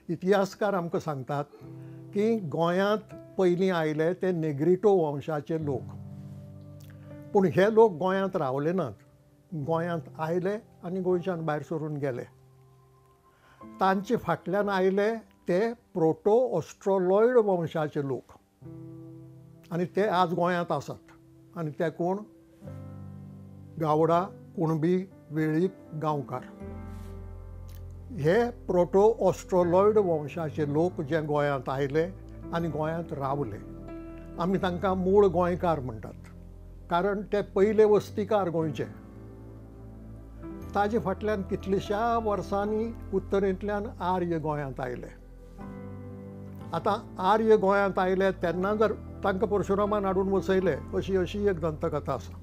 इतिहासकार आमकां सांगतात की गोंयांत पयलीं आयले ते नेग्रिटो वंशाचे लोक, पूण हे लोक गोंयांत रावले नात. गोंयांत आयले आनी गोंयच्यान भायर सरून गेले. तांचे फाटल्यान आयले ते प्रोटो ऑस्ट्रोलॉयड वंशाचे लोक आनी ते आज गोंयांत आसात. आनी ते कोण? गावडा, कुणबी, वेळीप, गांवकार. हे प्रोटो ऑस्ट्रोलॉयड वंशाचे लोक जे गोंयांत आयले आनी गोंयांत रावले, आमी तांकां मूळ गोंयकार म्हणटात, कारण ते पयले वस्तीकार गोंयचे. ताजे फाटल्यान कितलेश्या वर्सांनी उत्तरेंतल्यान आर्य गोंयांत आयले. आतां आर्य गोंयांत आयले तेन्ना जर तांकां परशुरामान हाडून वसयले अशी अशी एक दंतकथा आसा.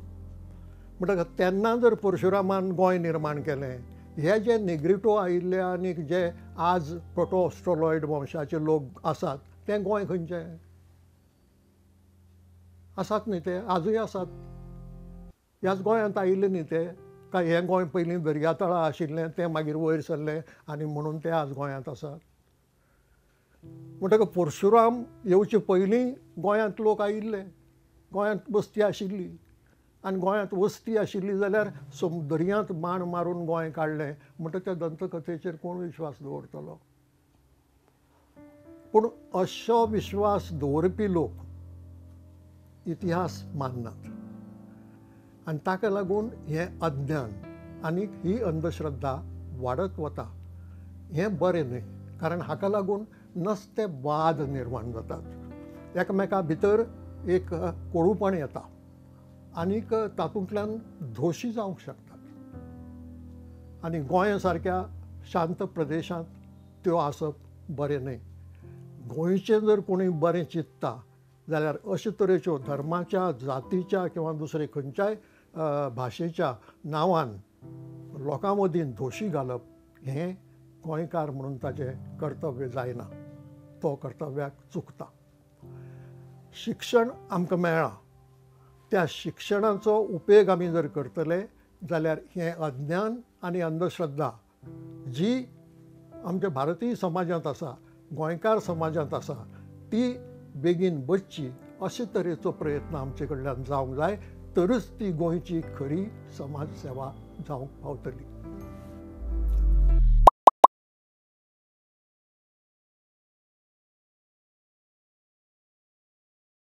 म्हणटकच तेन्ना जर परशुरामान गोंय निर्माण केलें, हे जे नेग्रिटो आयिल्ले आनी जे आज प्रोटो ऑस्ट्रोलॉयड वंशाचे लोक आसात ते गोंय खंयचे आसात न्ही, ते आजूय आसात. ह्याच गोंयांत आयिल्ले न्ही ते, काय हें गोंय पयलीं दर्यातळा आशिल्लें तें मागीर वयर सरलें आनी म्हणून ते आज गोंयांत आसात. म्हणटकच परशुराम येवचे पयलीं गोंयांत लोक आयिल्ले, गोंयांत वस्ती आशिल्ली. आनी गोंयांत वस्ती आशिल्ली जाल्यार दर्यांत बाण मारून गोंय काडलें म्हणटकच त्या दंतकथेचेर कोण विश्वास दवरतलो? पूण अशो विश्वास दवरपी लोक इतिहास माननात आनी ताका लागून हें अज्ञान आनी ही अंधश्रद्धा वाडत वता. हें बरें न्हय, कारण हाका लागून नस्ते वाद निर्माण जातात, एकामेका भितर एक कोडूपण येता आनीक तातूंतल्यान धोशी जावंक शकतात. आनी गोंया सारक्या शांत प्रदेशांत त्यो आसप बरें न्हय. गोंयचें जर कोणी बरें चिंतता जाल्यार अशे तरेच्यो धर्माच्या, जातीच्या किंवा दुसरे खंयच्याय भाशेच्या नांवान लोकां मदीं धोशी घालप हें गोंयकार म्हणून ताचें कर्तव्य जायना, तो कर्तव्याक चुकता. शिक्षण आमकां मेळ्ळां, त्या शिक्षणाचो उपेग आमी जर करतले जाल्यार हें अज्ञान आनी अंधश्रद्धा जी आमच्या भारतीय समाजांत आसा, गोंयकार समाजांत आसा, ती बेगीन बसची अशे तरेचो प्रयत्न आमचे कडल्यान जावंक जाय, तरच ती गोंयची खरी समाज सेवा जावंक पावतली.